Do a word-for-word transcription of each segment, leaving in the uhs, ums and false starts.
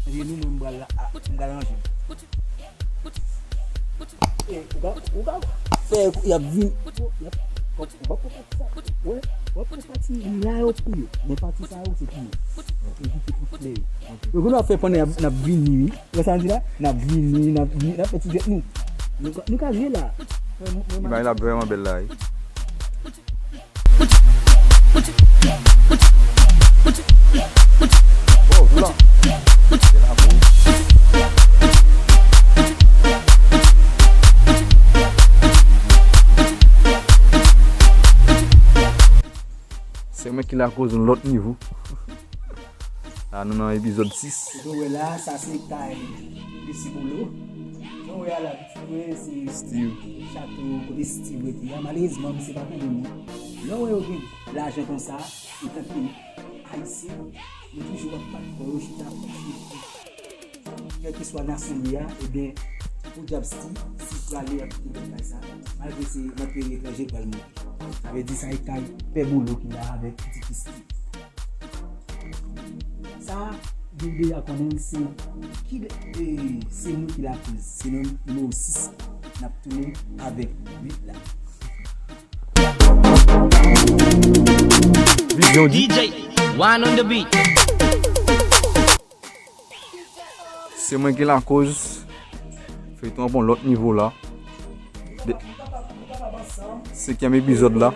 Jenou mwen m pral la, a, m pral ranje. E, ou ka, ou ka fè, y ap vin, y ap, w ap, w ap, w ap, w ap, w ap fè pati la yo pou yo. Men pati sa yo, se pou yo. Evite pou flè yo. Yo konn ap fè pandan y ap, n ap vini, wi. Wè sa m di la? N ap vini, n ap vini, n ap fè ti jwèt nou. Nou ka, nou ka jwe la. Imaj la vrèman bèl la, wi. Oh, vla. Se la pou. Se mwen ki lakoz yon lòt nivo. La, nou nan epizòd sis. Kote w wè la, sa se kay Mesye Bolo. Jan w wè a la, pitit mwen, se Steve. Chato kote Steve rete a. Malerezman, misye pa konnen nou. Lè w wè yo gen lajan konsa, etanke Ayisyen, yo toujou ap bat kò yo chita. Kèlkeswa nasyon li a, ebyen, podyab Steve, si prale ap kite bèl kay sa, malgre se nan peyi etranje l pral mouri. Sa vle di sa e kay Pè Bolo ki la avèk pitit li Steve. Sa, nou deja konnen se ki, e, se nou ki lakoz. Se nou nimewo sis. N ap tounen avèk uit la. Vizyon di. D J, One on the Beat. Se mwen ki lakoz. Feyton an pran lòt nivo la. De-, senkyèm epizòd la.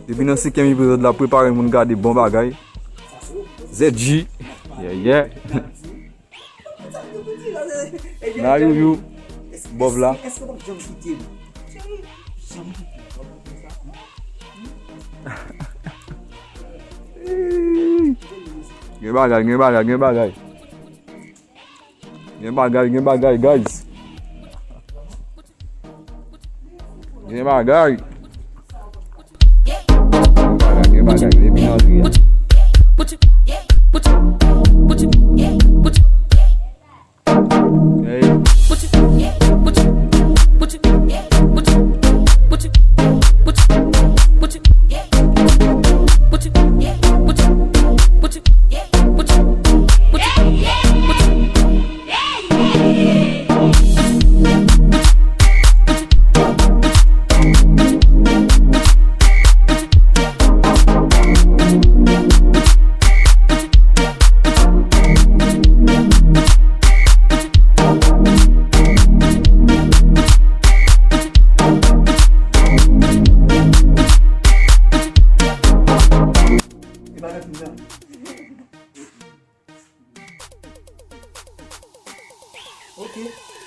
Depi nan senkyèm epizòd la, prepare moun gade bon bagay. Z J. Yeah, yeah. La, Youyou. Bòv la. Gen bagay, gen bagay, gen bagay. Gen bagay, gen bagay, guys. Gen bagay. Gen bagay, gen bagay. Depi nan antre a. Hey. Ok.